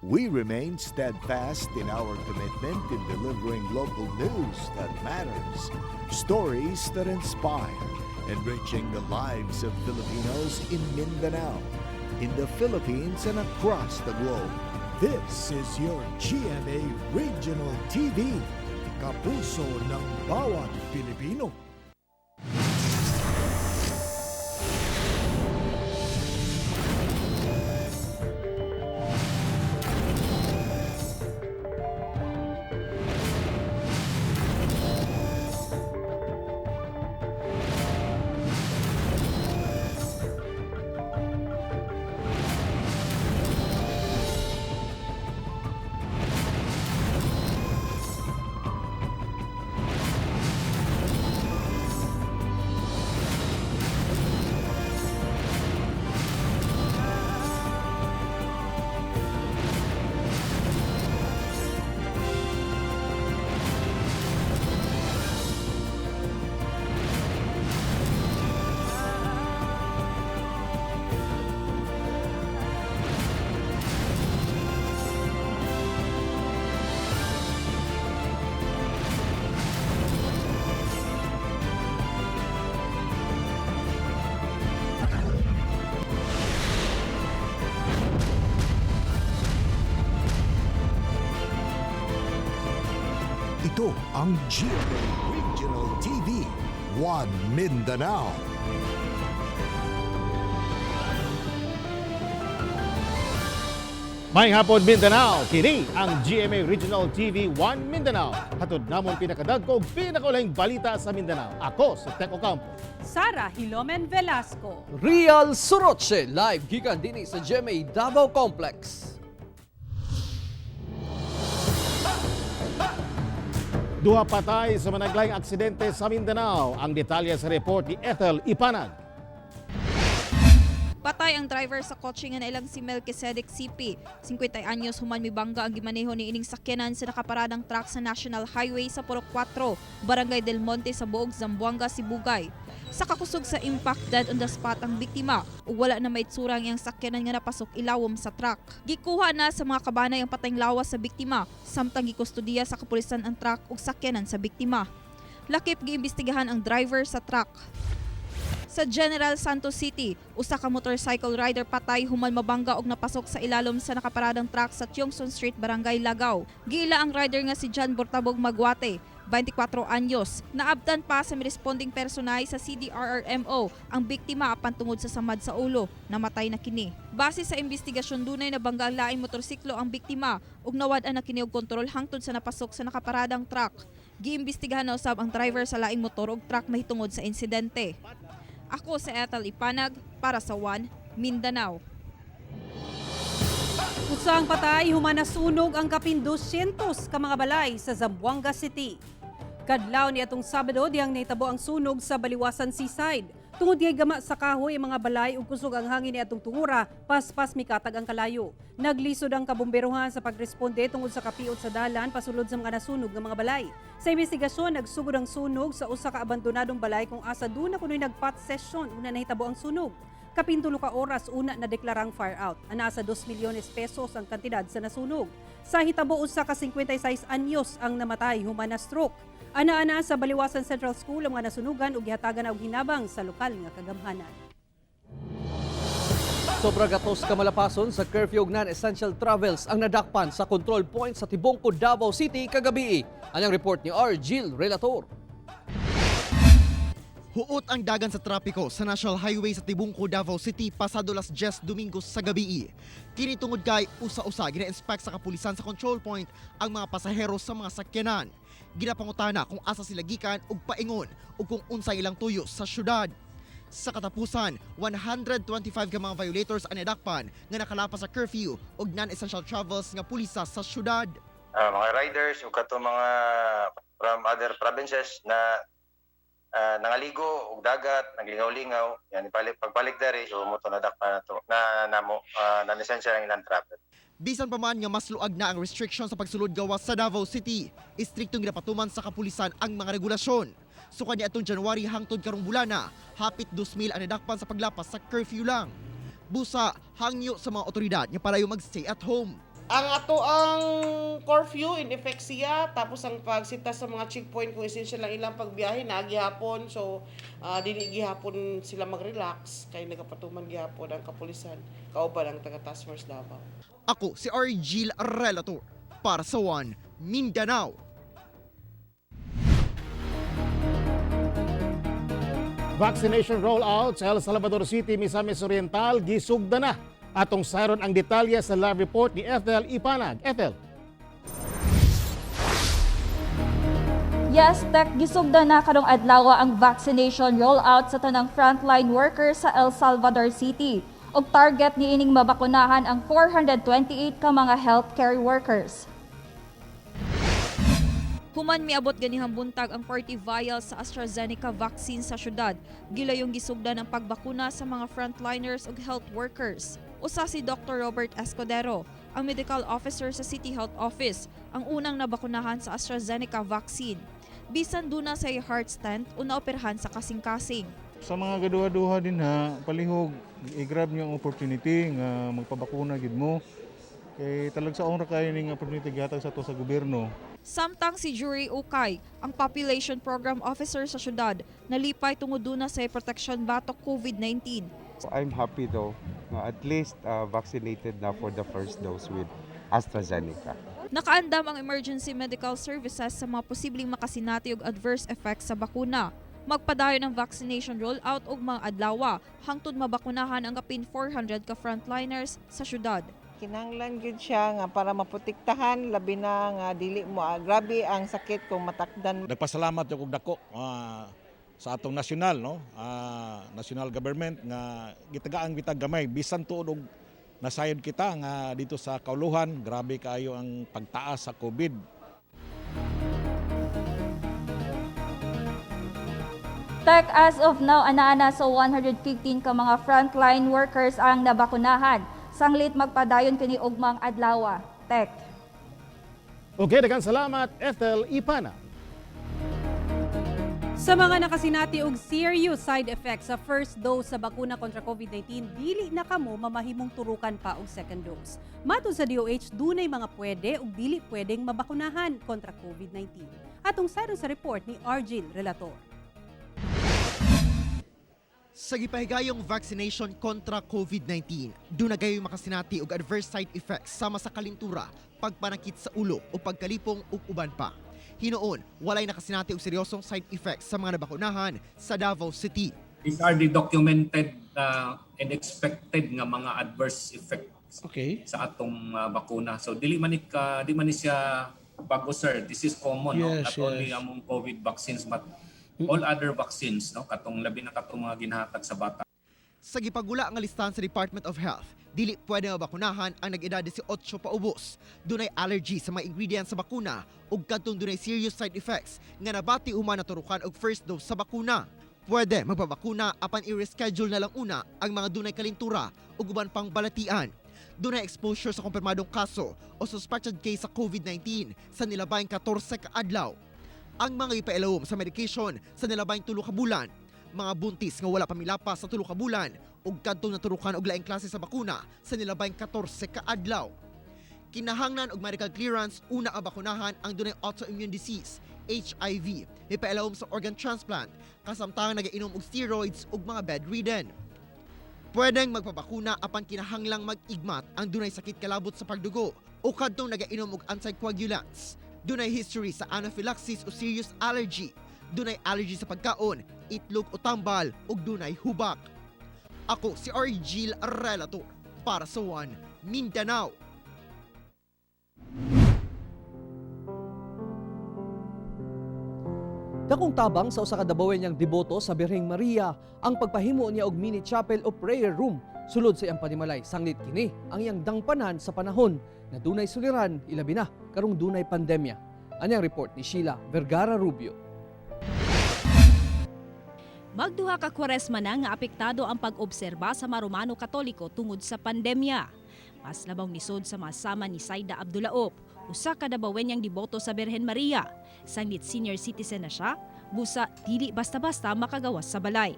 We remain steadfast in our commitment in delivering local news that matters, stories that inspire, enriching the lives of Filipinos in Mindanao, in the Philippines, and across the globe. This is your GMA Regional TV, kapuso ng bawat Pilipino. Ito ang GMA Regional TV, One Mindanao. Maayong hapon, Mindanao, kini ang GMA Regional TV 1 Mindanao. Hatod namon pinakadagko ug pinakaulahing balita sa Mindanao. Ako si Teko Campo. Sara Hilomen Velasco. Real Suroche live gikan dinhi sa GMA Davao Complex. Duha patay sa managlaing aksidente sa Mindanao. Ang detalye sa report ni Ethel Ipanag. Patay ang driver sa kotse nga nailang si Melchizedek CP. 50 anyos human mibangga ang gimaneho ni ining sakyanan sa nakaparadang truck sa National Highway sa Purok 4, Barangay Del Monte sa Buog, Zamboanga, Sibugay. Sa kakusog sa impact, dead on the spot ang biktima ug wala na maitsura ang iyang sakyanan nga napasok ilawom sa truck. Gikuha na sa mga kabanay ang patayng lawas sa biktima samtang gikustudiya sa kapulisan ang truck ug sakyanan sa biktima. Lakip giimbestigahan ang driver sa truck. Sa General Santos City, usa ka motorcycle rider patay human mabangga og napasok sa ilalom sa nakaparadang truck sa Tiongson Street, Barangay Lagaw. Giila ang rider nga si John Bortabog Magwate, 24 anyos. Naabtan pa sa responding personay sa CDRRMO ang biktima apan tungod sa samad sa ulo, namatay na kini. Base sa investigasyon, dunay nabangga ang laing motorsiklo ang biktima ug nawad-an na kini og kontrol hangtod sa napasok sa nakaparadang truck. Giimbestigahan na usab ang driver sa laing motor ug truck mahitungod sa insidente. Ako sa Ethel Ipanag para sa One Mindanao. Usang patay, human nasunog ang kapin 200 ka mga balay sa Zamboanga City. Kadlaw ni atong Sabado dihang nahitabo ang sunog sa Baliwasan Seaside. Tungod ngay gama sa kahoy ang mga balay ug kusog ang hangin ni atong tungura, paspas mikatag ang kalayo. Naglisod ang kabomberohan sa pagresponde tungod sa kapiot sa dalan pasulod sa mga nasunog nga mga balay. Sa investigasyon, nagsugod ang sunog sa usa ka abandonadong balay kung asa doon na kuno'y nagpat session una nahitabo ang sunog. Kapintulo ka oras una na deklarang fire out. Anaa sa 2 milyones pesos ang kantidad sa nasunog. Sa hitabo usa ka 56 anyos ang namatay human na stroke. Ana-ana sa Baliwasan Central School ang mga nasunugan ug gihatagan na og hinabang sa lokal nga kagamhanan. Sobra gatos ka malapason sa curfew ug non-essential travels ang nadakpan sa control point sa Tibungko, Davao City kagabi. Anyang report ni R. Gil Relator. Huot ang dagan sa trapiko sa National Highway sa Tibungko, Davao City pasado las 10 Domingo sa gabi. Kini tungod kay usa-usa gina-inspect sa kapulisan sa control point ang mga pasahero sa mga sakyanan. Ginapangutana kung asa sila gikan ug paingon ug kung unsay ilang tuyo sa syudad. Sa katapusan, 125 ka mga violators ang nadakpan nga nakalapas sa curfew ug non-essential travels nga pulisa sa syudad. Mga riders o kato mga from other provinces na nangaligo og dagat, naglingaw-lingaw, yan ibalik pagbalik diri, so mo to nadakpan nato na namo na lisensya ang ilang travel. Bisan pa man nga mas luag na ang restriction sa pagsulod gawas sa Davao City, istriktong ginapatuman sa kapulisan ang mga regulasyon. Sukad niadtong January hangtod karong bulana, hapit 2,000 ang nadakpan sa paglapas sa curfew lang. Busa, hangyo sa mga otoridad nga palayo mag-stay at home. Ang ato ang curfew in effect siya, tapos ang pagsita sa mga checkpoint kung essential lang ilang pagbiyahe na gihapon, so dili gihapon sila mag-relax kay nagapatuman gihapon ang kapulisan kauban ang taga Task Force Davao. Ako si Argil Relator para sa One Mindanao. Vaccination rollout sa El Salvador City, Misamis Oriental, gisugda na. Atong sayron ang detalye sa live report ni Ethel Ipanag. Ethel. Yes, Tek, gisugda na karong adlaw ang vaccination rollout sa tanang frontline workers sa El Salvador City. Og target niining mabakunahan ang 428 ka mga healthcare workers. Human miabot ganihang buntag ang 40 vials sa AstraZeneca vaccine sa syudad. Gilayong gisugdan ang pagbakuna sa mga frontliners ug health workers. Usa si Dr. Robert Escudero, ang medical officer sa City Health Office, ang unang nabakunahan sa AstraZeneca vaccine. Bisan duna sa heart stent o naoperahan sa kasing-kasing. Sa mga gaduha-duha din ha, palihog i-grab niyo ang opportunity nga magpabakuna gid mo. Kay talagsaon ra kayo ning opportunity gihatag sa ato sa gobyerno. Samtang si Jury Ukay, ang Population Program Officer sa syudad, nalipay tungod duna sa protection batok COVID-19. I'm happy though, na at least vaccinated na for the first dose with AstraZeneca. Nakaandam ang emergency medical services sa mga posibleng makasinati og adverse effects sa bakuna. Magpadayon ang vaccination rollout og mga adlawa hangtod mabakunahan ang kapin 400 ka frontliners sa syudad. Kinahanglan gyud siya nga para maprotektahan, labi na nga dili mo grabe ang sakit kung matakdan. Nagpasalamat yung dako sa atong nasyonal, no, national government nga gitagaan kita gamay bisan tuod og nasayod kita nga dito sa kauluhan, grabe kaayo ang pagtaas sa COVID. Tech, as of now, ana-ana sa 115 ka mga frontline workers ang nabakunahan. Sanglit magpadayon kini ugmang adlawa. Tech. Okay, daghang salamat, Ethel Ipana. Sa mga nakasinati og serious side effects sa first dose sa bakuna kontra COVID-19, dili na kamo mamahimong turukan pa og second dose. Matod sa DOH, dunay mga pwede ug dili pwedeng mabakunahan kontra COVID-19. Atong sayron sa report ni Argil Relator. Sa gipahigayong vaccination kontra COVID-19, duna gayoy makasinati og adverse side effects sama sa kalintura, pagpanakit sa ulo o pagkalipong ug uban pa. Hinuon, walay nakasinati og seryosong side effects sa mga nabakunahan sa Davao City. These are the documented and expected nga mga adverse effects sa atong bakuna. So dili man ni ka di man ni siya bago, sir. This is common, no? Not only among COVID vaccines but all other vaccines, no, katong labi na katong mga ginahatag sa bata. Sa gipagula nga listahan sa Department of Health, dili pwede mabakunahan ang nag-edad 18 paubos, dunay allergy sa mga ingredients sa bakuna ug kadtong dunay serious side effects nga nabati human naturukan og first dose sa bakuna. Pwede magpabakuna apan i-reschedule na lang una ang mga dunay kalintura ug uban pang balatian. Dunay exposure sa kumpirmadong kaso o suspected case sa COVID-19 sa nilabayng 14 ka adlaw. Ang mga ipailawom sa medication sa nilabayng 3 ka bulan, mga buntis nga wala pa milapas sa 3 ka bulan ug kadtong naturukan og laing klase sa bakuna sa nilabayng 14 ka adlaw. Kinahanglan og medical clearance una ang bakunahan ang dunay autoimmune disease, HIV, may pailawom sa organ transplant, kasamtang nagainom og steroids ug mga bedridden. Pwedeng magpabakuna apan kinahanglang mag-igmat ang dunay sakit kalabot sa pagdugo o kadtong nagainom og anticoagulants. Dunay history sa anaphylaxis o serious allergy. Dunay allergy sa pagkaon, itlog o tambal ug dunay hubak. Ako si Argil Relator para sa One Mindanao. Dakong tabang sa usa ka Dabawenyang deboto sa Birheng Maria ang pagpahimo niya og mini chapel o prayer room sulod sa iyang panimalay. Sanglit kini ang iyang dangpanan sa panahon na dunay suliran, ilabi na karong dunay pandemya. Ani ang report ni Sheila Vergara Rubio. Magduha ka Kwaresma na nga apektado ang pag-obserba sa mga Romano Katoliko tungod sa pandemya. Mas labaw nisod sa masama ni Saida Abdulaop, usa ka Dabawenyang deboto sa Birhen Maria. Sanglit senior citizen na siya, busa dili basta-basta makagawas sa balay.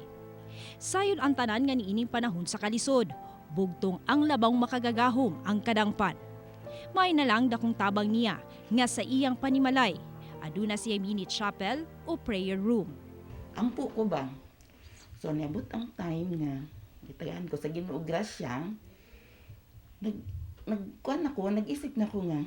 Sayon ang tanan nga niining panahon sa kalisod, bugtong ang labang makagagahom ang kadangpan. May na lang dakong tabang niya nga sa iyang panimalay. Aduna siya mini chapel o prayer room. Ampo ko ba? So niabot ang time nga gitagaan ko sa Ginoo grasya. Nag nagkuan ako, nag-isip na ko nga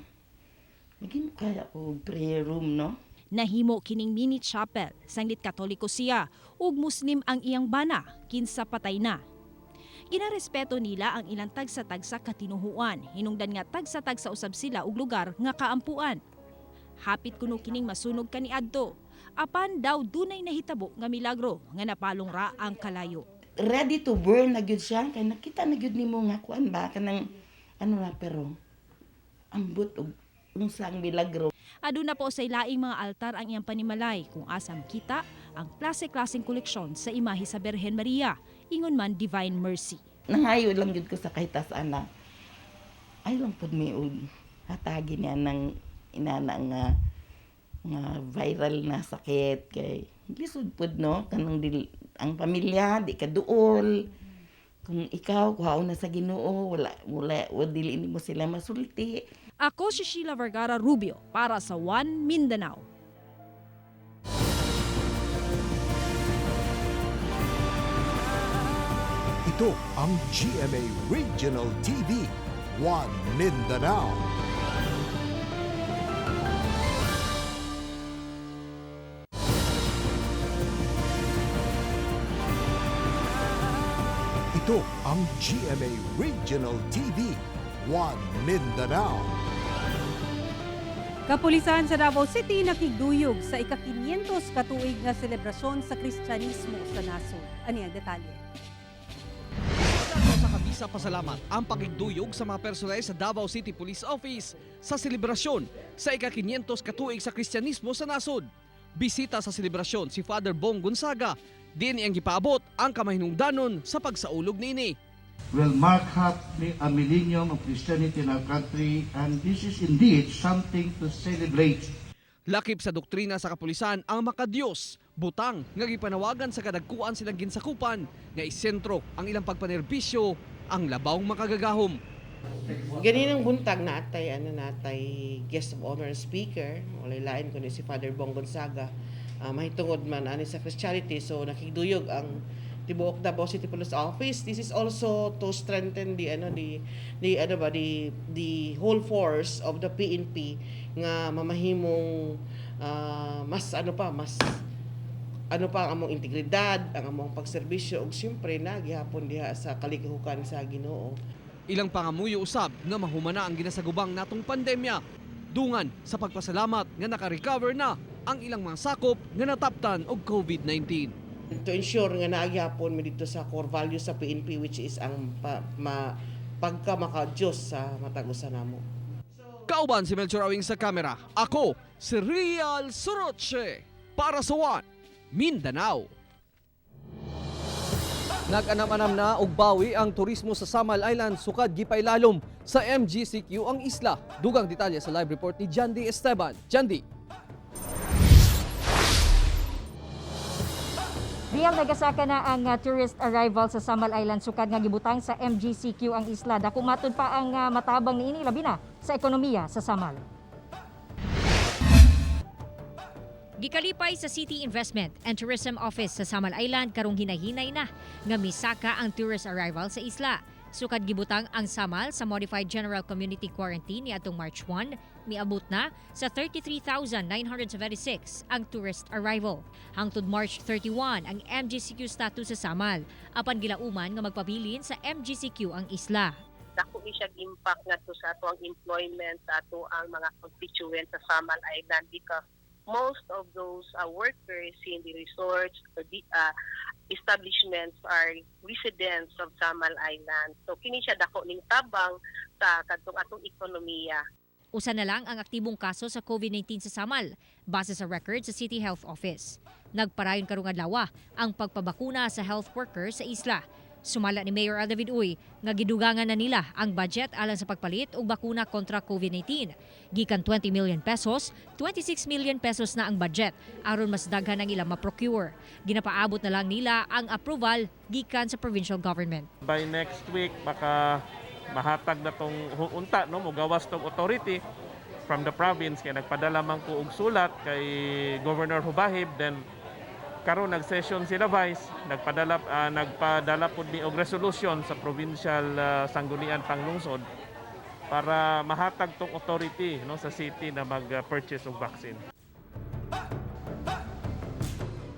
maghimo kaya ko og prayer room, no? Nahimo kining mini chapel sanglit Katoliko siya ug Muslim ang iyang bana kinsa patay na. Ginarespeto nila ang ilang tagsa-tagsa katinuhuan, hinungdan nga tagsa-tagsa usab sila og lugar nga kaampuan. Hapit kuno kining masunog kaniadto. Apan daw dunay nahitabo nga milagro nga napalong ra ang kalayo. Ready to burn na gyud siya kay nakita na gyud nimo nga kuan ba kanang ano na, pero ambot og unsang milagro. Aduna po sa laing mga altar ang iyang panimalay kung asa makita ang klase-klaseng koleksyon sa imahe sa Berhen Maria, ingon man Divine Mercy. Nangayo lang gyud ko sa kahitasan na ay lang pud mi og hatagi niya ng inana nga nga viral na sakit kay lisod pud, no, kanang dil, ang pamilya di ka duol kung ikaw kuhaon na sa Ginoo, wala wala wa dili nimo sila masulti. Ako si Sheila Vergara Rubio para sa One Mindanao. Ito ang GMA Regional TV, One Mindanao. Ito ang GMA Regional TV, One Mindanao. Kapulisan sa Davao City nakigduyog sa ika-500 katuig nga selebrasyon sa Kristyanismo sa nasod. Ani ang detalye. Sa kabisa pasalamat ang pakigduyog sa mga personel sa Davao City Police Office sa selebrasyon sa ika-500 katuig sa Kristyanismo sa nasod. Bisita sa selebrasyon si Father Bong Gonzaga. Din iyang gipaabot ang kamahinungdanon sa pagsaulog niini. Will mark up a millennium of Christianity in our country, and this is indeed something to celebrate. Lakip sa doktrina sa kapulisan ang makadiyos, butang nga gipanawagan sa kadagkuan silang ginsakupan nga isentro ang ilang pagpanerbisyo ang labaw makagagahom. Ganinang buntag natay ano natay guest of honor and speaker, walay lain kundi si Father Bong Gonzaga. Mahitungod man ani sa Christianity, so nakigduyog ang tibuok Davao City Police Office. This is also to strengthen the ano the ano ba the whole force of the PNP nga mamahimong mas ano pa mas ano pa ang among integridad, ang among pagserbisyo ug siyempre na gihapon diha sa kalikahukan sa Ginoo. Ilang pangamuyo usab nga mahumana ang ginasagubang natong pandemya. Dungan sa pagpasalamat nga naka-recover na ang ilang mga sakop nga nataptan og COVID-19. To ensure nga naa gihapon mi dito sa core values sa PNP, which is ang pagka maka-Diyos sa matag usa namo. Kauban si Melchor Awing sa kamera. Ako si Real Soroche para sa One Mindanao. Nag-anam-anam na og bawi ang turismo sa Samal Island sukad gipailalom sa MGCQ ang isla. Dugang detalye sa live report ni Jandy Esteban. Jandy. Real, nagasaka na ang tourist arrival sa Samal Island sukad nga gibutang sa MGCQ ang isla. Dako matud pa ang matabang niini labi na sa ekonomiya sa Samal. Gikalipay sa City Investment and Tourism Office sa Samal Island karong hinahinay na nga misaka ang tourist arrival sa isla. Sukad gibutang ang Samal sa Modified General Community Quarantine niadtong March 1, miabot na sa 33,976 ang tourist arrival. Hangtod March 31 ang MGCQ status sa Samal, apan gilauman nga magpabilin sa MGCQ ang isla. Dako ni siya impact ngadto sa ato ang employment, sa ato ang mga constituents sa Samal Island, because most of those workers in the resorts or the establishments are residents of Samal Island. So kini siya dako ning tabang sa kadtong atong ekonomiya. Usa na lang ang aktibong kaso sa COVID-19 sa Samal, base sa record sa City Health Office. Nagparayon karong adlaw ang pagpabakuna sa health workers sa isla. Sumala ni Mayor Al David Uy nga gidugangan na nila ang budget alang sa pagpalit og bakuna kontra COVID-19. Gikan 20 million pesos, 26 million pesos na ang budget aron mas daghan ang ilang ma-procure. Ginapaabot na lang nila ang approval gikan sa provincial government. By next week, baka Mahatag na tong unta, no, mogawas tong authority from the province kay nagpadala man ko og sulat kay Governor Hubahib. Then karon nag-session sila vice, nagpadala pud mi og resolution sa provincial Sangguniang Panglungsod para mahatag tong authority, no, sa city na mag-purchase og vaccine.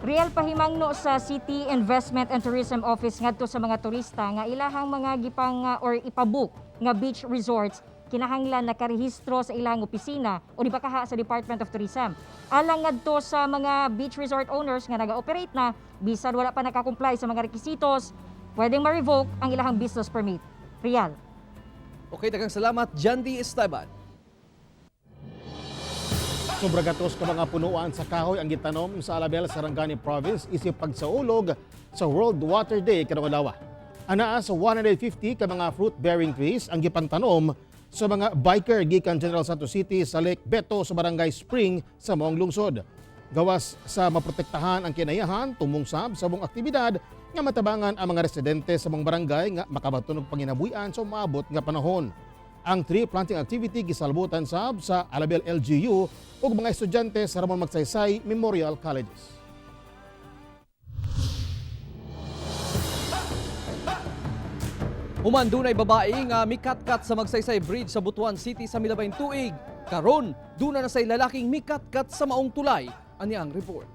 Real, pahimangno sa City Investment and Tourism Office ngadto sa mga turista nga ilahang mga gipang or ipabook nga beach resorts kinahanglan nakarehistro sa ilang opisina o di ba kaha sa Department of Tourism. Alang ngadto sa mga beach resort owners nga naga-operate na bisan wala pa nakakomply sa mga rekisitos, pwedeng ma-revoke ang ilahang business permit. Real. Okay, daghang salamat, Jandy Esteban. Sobra gatos ka mga punuan sa kahoy ang gitanom sa Alabel, Sarangani Province isip pagsaulog sa World Water Day karong adlaw. Anaa sa 150 ka mga fruit-bearing trees ang gipantanom sa mga biker gikan General Santos City sa Lake Beto sa Barangay Spring sa maong lungsod. Gawas sa maprotektahan ang kinayahan, tumong sab sa buong aktibidad nga matabangan ang mga residente sa mga barangay nga makabaton og panginabuhian sa umaabot nga panahon. Ang tree planting activity gisalbutan sab sa Alabel LGU ug mga estudyante sa Ramon Magsaysay Memorial Colleges. Human dunay babae nga mikatkat sa Magsaysay Bridge sa Butuan City sa milabayng tuig. Karon, duna na say lalaking mikatkat sa maong tulay. Ani ang report.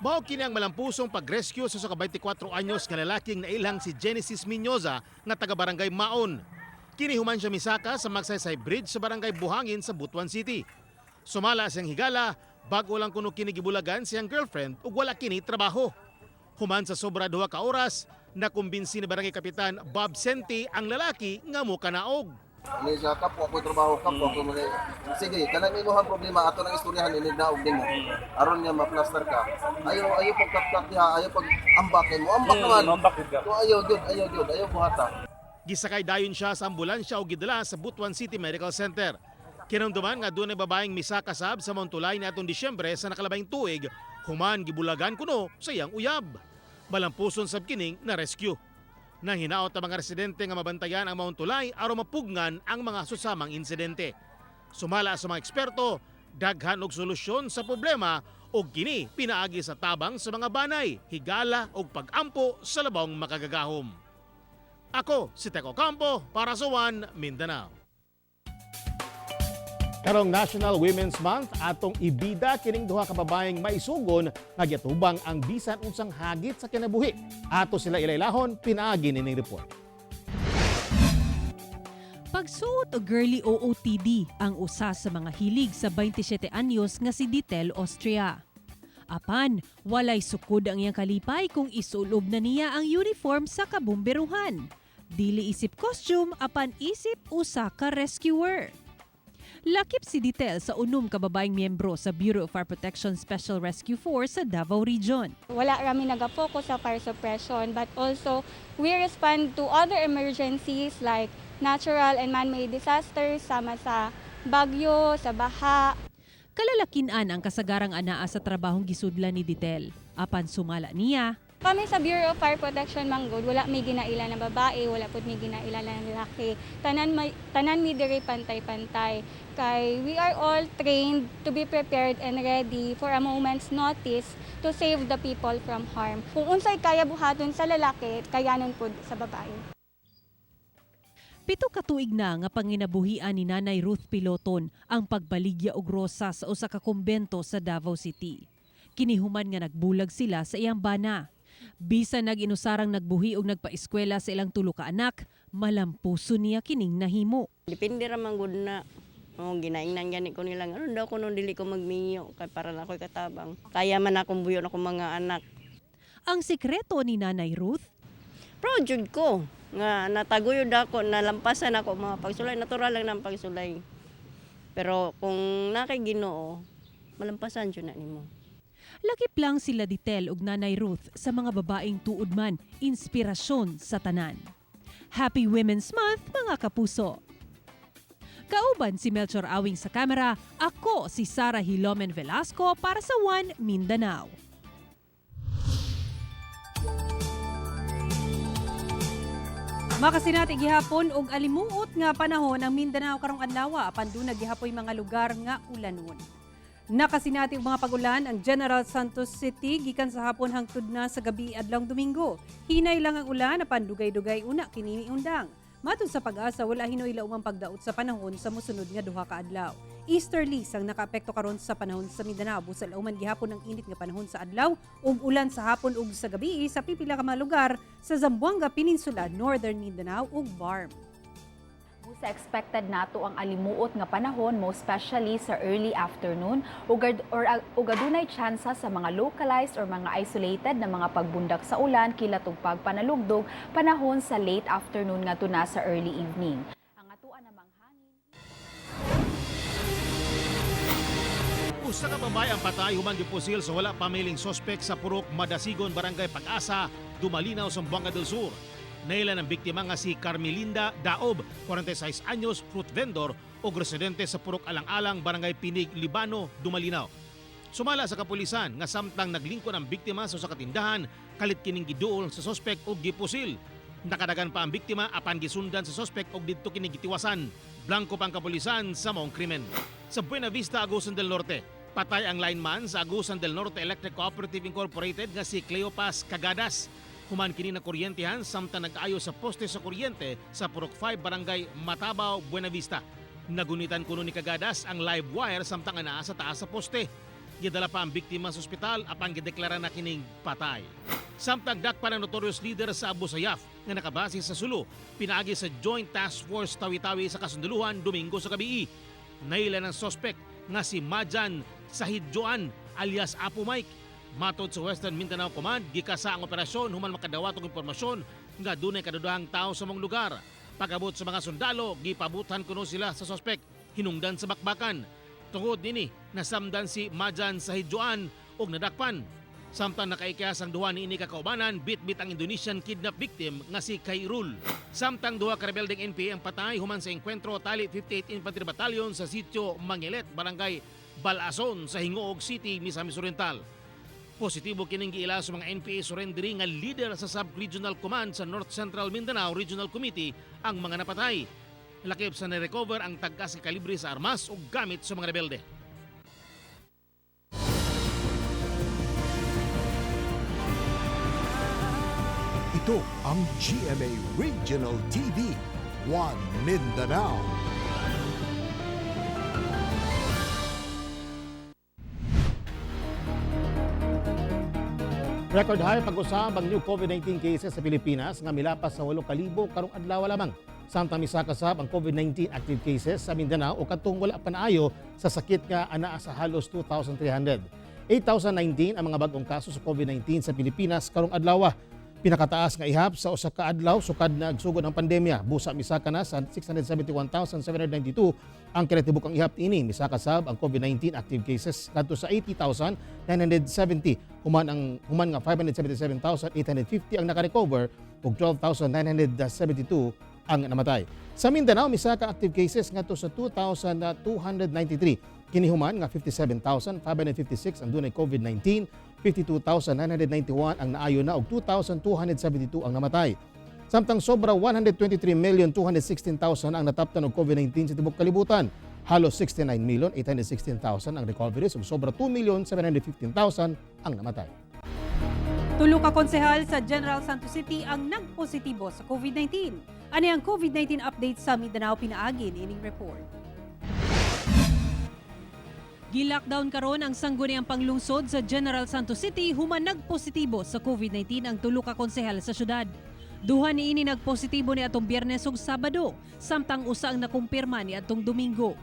Mao kini ang malampusong pag-rescue sa usa ka 24 anyos nga lalaking nailang si Genesis Miñoza nga taga Barangay Maon. Kini human siya misaka sa Magsaysay Bridge sa Barangay Buhangin sa Butuan City. Sumala siyang higala, bago lang kuno kini gibulagan siyang girlfriend ug wala kini trabaho. Human sa sobra 2 ka oras, nakumbinsi ni Barangay Kapitan Bob Senti ang lalaki nga mokanaog. Ano siya, kapwa ko trabaho, kapwa ko mga. Sige, kanang imuhang problema, ato nang istoryahan, inig naog nimo. Aron nga ma-plaster ka. Ayo, ayo pagkapkap diha, ayo pag ambak mo. Ambak naman. Ambak gyud ka. So, ayo gyud, ayo gyud, ayo buhata. Gisakay dayon siya sa ambulansya o gidala sa Butuan City Medical Center. Kinumduman nga dunay babaeng misaka sab sa maong tulay niadtong Disyembre sa nakalabayng tuig, human gibulagan kuno sa iyang uyab. Malampuson sab kining na rescue. Nang hinaot ang mga residente nga mabantayan ang maong tulay aron mapugngan ang mga susamang insidente. Sumala sa mga eksperto, daghan og solusyon sa problema ug kini pinaagi sa tabang sa mga banay, higala ug pag-ampo sa labong makagagahom. Ako si Teko Campo para sa One Mindanao. Karong National Women's Month, atong ibida kining duha ka babaeng maisugon nga giatubang ang bisan unsang hagit sa kinabuhi. Ato sila ilailahon pinaagi nining report. Pagsuot og girly OOTD ang usa sa mga hilig sa 27 anyos nga si Ditel Austria. Apan, walay sukod ang iyang kalipay kung isulob na niya ang uniform sa kabumberuhan. Dili isip costume apan isip usa ka rescuer. Lakip si Ditel sa 6 ka babaeng miyembro sa Bureau of Fire Protection Special Rescue Force sa Davao Region. Wala rami naga-focus sa fire suppression, but also we respond to other emergencies like natural and man-made disasters sama sa bagyo, sa baha. Kalalakinan ang kasagarang anaa sa trabahong gisudlan ni Ditel. Apan sumala niya, Kami sa Bureau of Fire Protection manggod, wala may ginaila na babae, wala pud may ginaila na lalaki. Tanan mi diri pantay-pantay. Kay we are all trained to be prepared and ready for a moment's notice to save the people from harm. Kung unsay kaya buhaton sa lalaki, kayanon pud sa babae. 7 ka tuig na nga panginabuhian ni Nanay Ruth Piloton ang pagbaligya og rosas sa usa ka kumbento sa Davao City. Kinihuman nga nagbulag sila sa iyang bana. Bisan nag-inusarang nagbuhi og nagpaeskwela sa ilang tulo ka anak, malampuso niya kining nahimo. Depende ra man gud na. Oh, ginaingnan gani ko nila, ano daw kuno dili ko magminyo kay para na ako'y katabang. Kaya man akong buyon akong mga anak. Ang sikreto ni Nanay Ruth, Proud jud ko nga nataguyod ako, nalampasan ako mga pagsulay, natural lang ng pagsulay. Pero kung nakay Ginoo, malampasan jud na nimo. Lakip lang sila Ditel ug Nanay Ruth sa mga babaeng tuod man inspirasyon sa tanan. Happy Women's Month, mga kapuso! Kauban si Melchor Awing sa kamera, ako si Sara Hilomen Velasco para sa One Mindanao. Makasinati gihapon og alimuot nga panahon ang Mindanao karong adlaw, apan duna gihapoy mga lugar nga ulanon. Nakasinati og mga pagulan ang General Santos City gikan sa hapon hangtod na sa gabi adlawng Domingo. Hinay lang ang ulan apan dugay-dugay una kini miundang. Matud sa PAGASA, wala hinoy laumang pagdaot sa panahon sa mosunod nga 2 ka adlaw. Easterlies ang nakaapekto karon sa panahon sa Mindanao. Busa lauman gihapon ang init nga panahon sa adlaw ug ulan sa hapon ug sa gabi sa pipila ka mga lugar sa Zamboanga Peninsula, Northern Mindanao ug BARMM. Sa expected nato ang alimuot nga panahon, most especially sa early afternoon, or ug adunay tsansa sa mga localized or mga isolated na mga pagbundak sa ulan kilat ug pagpanalugdog panahon sa late afternoon ngadto na sa early evening. Ang atoa namang hangin. Usa ka babae ang patay human gipusil sa wala pa mahiling sospek sa Purok Madasigon, Barangay Pag-asa, Dumalinao, Zamboanga del Sur. Naila ng biktima nga si Carmelinda Daob, 46 anyos, fruit vendor o residente sa Purok Alang-Alang, Barangay Pinig, Libano, Dumalinao. Sumala sa kapulisan nga samtang naglingkod ang biktima sa usa ka tindahan, kalit kining giduol sa sospek og gipusil. Nakadagan pa ang biktima apan gisundan sa sospek og didto kini gitiwasan. Blanko pa ang kapulisan sa maong krimen. Sa Buena Vista, Agusan del Norte, patay ang lineman sa Agusan del Norte Electric Cooperative Incorporated nga si Cleopas Cagadas. Human kini na kuryentehan samtang nag-ayo sa poste sa kuryente sa Purok 5, Barangay Matabaw, Buena Vista. Nagunitan kuno ni Cagadas ang live wire samtang anaa sa taas sa poste. Gidala pa ang biktima sa ospital apan gideklara na kining patay. Samtang dakpan ang notorious leader sa Abu Sayyaf nga nakabase sa Sulu, pinaagi sa Joint Task Force Tawi-Tawi sa kasundalohan Domingo sa gabii. Naila ng sospek nga si Majan Sahidjoan alias Apo Mike. Matod sa Western Mindanao Command, gikasa ang operasyon human makadawat og impormasyon nga dunay kadudahang tao sa maong lugar. Pag-abot sa mga sundalo, gipabutan kuno sila sa sospek hinungdan sa bakbakan. Tungod nini, nasamdan si Majan Sahidjoan og nadakpan. Samtang nakaikyas ang duha niini ka kaubanan, bit-bit ang Indonesian kidnap victim nga si Kairul. Samtang duha ka rebeldeng NPA ang patay human sa engkwentro tali 58 Infantry Battalion sa sitio Mangilet, Barangay Balason sa Gingoog City, Misamis Oriental. Positibo kining giila sa mga NPA surrendering nga leader sa Sub-Regional Command sa North Central Mindanao Regional Committee ang mga napatay. Lakip sa na-recover ang tag-as kalibre sa armas ug gamit sa mga rebelde. Ito ang GMA Regional TV, One Mindanao. Record high pag-usab ang new COVID-19 cases sa Pilipinas nga milapas sa 8,000 karong adlaw lamang. Samtang misaka sab ang COVID-19 active cases sa Mindanao o kadtong wala pa naayo sa sakit nga anaa sa halos 2,300. 8,019 ang mga bag-ong kaso sa COVID-19 sa Pilipinas karong adlaw. Pinakataas nga ihap sa usa ka adlaw sukad nagsugod ang pandemya. Busa misaka na sa 671,792 ang kinatibuk-ang ihap ini. Misaka sab ang COVID-19 active cases kadto sa 80,970, human nga 577,850 ang naka-recover ug 12,972 ang namatay. Sa Mindanao, misaka active cases ngadto sa 2,293. Kini human nga 57,556 ang dunay COVID-19, 52,991 ang naayo na ug 2,272 ang namatay. Samtang sobra 123,216,000 ang nataptan og COVID-19 sa tibuok kalibutan. Halos 69,816,000 ang recoveries ug sobra 2,715,000 ang namatay. Tulo ka konsehal sa General Santos City ang nagpositibo sa COVID-19. Ani ang COVID-19 update sa Mindanao pinaagi ining report. Gi-lockdown karon ang sangguniang panglungsod sa General Santos City human nagpositibo sa COVID-19 ang tulo ka konsehal sa syudad. Duha niini nagpositibo ni atong Biyernes ug Sabado, samtang usa ang nakumpirma ni atong Domingo.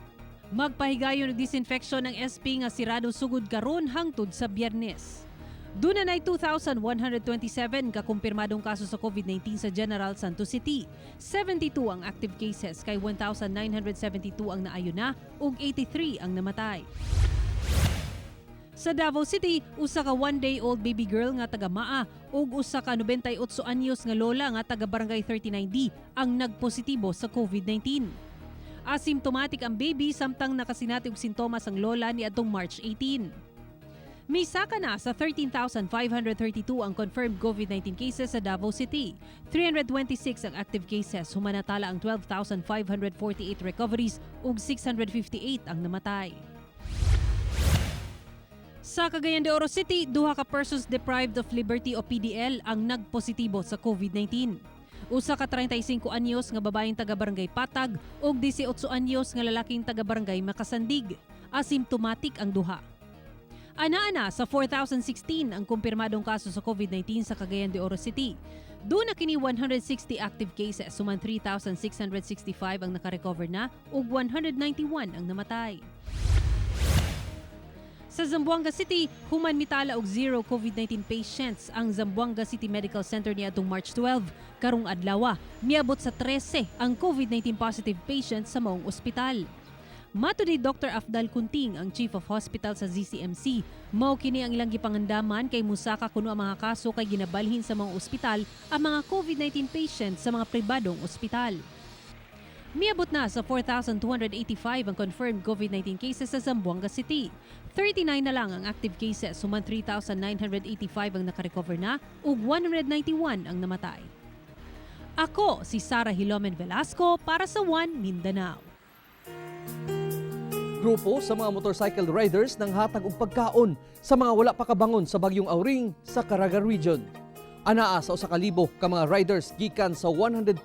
Magpahigayon og disinfection ng SP nga sirado sugod karon hangtod sa Biyernes. Duna nay 2,127 ka kumpirmadong kaso sa COVID-19 sa General Santos City. 72 ang active cases kay 1,972 ang naayo na ug 83 ang namatay. Sa Davao City, usa ka 1-day-old baby girl nga taga Maa ug usa ka 98 anyos nga lola nga taga Barangay 39D ang nagpositibo sa COVID-19. Asymptomatic ang baby samtang nakasinati og sintomas ang lola niadtong March 18. Misaka na sa 13,532 ang confirmed COVID-19 cases sa Davao City. 326 ang active cases, human natala ang 12,548 recoveries ug 658 ang namatay. Sa Cagayan de Oro City, duha ka persons deprived of liberty o PDL ang nagpositibo sa COVID-19. Usa ka 35 anyos nga babaeng taga-barangay Patag ug 18 anyos nga lalaking taga-barangay Makasandig. Asymptomatic ang duha. Ana-ana sa 4,016 ang kumpirmadong kaso sa COVID-19 sa Cagayan de Oro City. Duna kini 160 active cases, human 3,665 ang nakarecover na ug 191 ang namatay. Sa Zamboanga City, human mitala og zero COVID-19 patients ang Zamboanga City Medical Center niadtong March 12. Karong adlaw, miabot sa 13 ang COVID-19 positive patients sa maong ospital. Matud ni Dr. Afdal Kunting, ang Chief of Hospital sa ZCMC, mao kini ang ilang gipangandaman kay musaka kuno ang mga kaso kay ginabalhin sa mga ospital ang mga COVID-19 patients sa mga pribadong ospital. Miabot na sa 4,285 ang confirmed COVID-19 cases sa Zamboanga City. 39 na lang ang active cases, human 3,985 ang nakarecover na ug 191 ang namatay. Ako si Sara Hilomen Velasco para sa One Mindanao. Grupo sa mga motorcycle riders nanghatag og pagkaon sa mga wala pa kabangon sa bagyong Auring sa Caraga Region. Anaa sa 1,000 ka mga riders gikan sa 120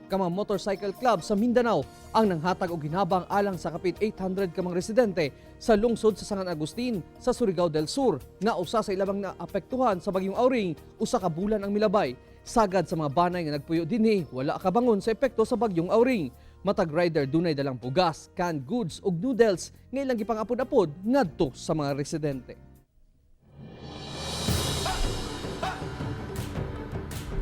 ka mga motorcycle club sa Mindanao ang nanghatag og hinabang alang sa kapit 800 ka mga residente sa lungsod sa San Agustin sa Surigao del Sur nga usa sa ilabang naapektuhan sa bagyong Auring 1 ka bulan ang milabay. Sagad sa mga banay nga nagpuyo dinhi, wala kabangon sa epekto sa bagyong Auring. Matag rider dunay dalang bugas, canned goods ug noodles nga ilang gipangapod-apod ngadto sa mga residente.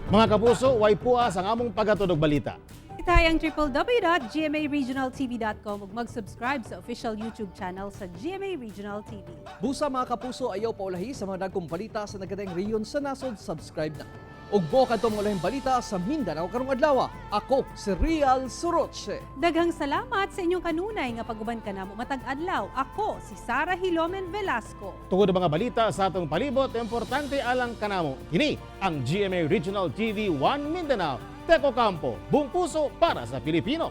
Mga kapuso, way puas ang among paghatod og balita. Bisitaha ang www.gmaregionaltv.com ug mag-subscribe sa official YouTube channel sa GMA Regional TV. Busa, mga kapuso, ayaw paulahi sa mga dagkong balita sa nagkadaiyang rehiyon sa nasod, subscribe na. Ug mo kadto mga ulahing balita sa Mindanao karong adlaw. Ako si Real Suroche. Daghang salamat sa inyong kanunay nga pag-uban kanamo matag adlaw. Ako si Sara Hilomen Velasco. Tungod ang mga balita sa atong palibot, importante alang kanamo. Kini ang GMA Regional TV 1 Mindanao. Teko Campo, buong puso para sa Pilipino.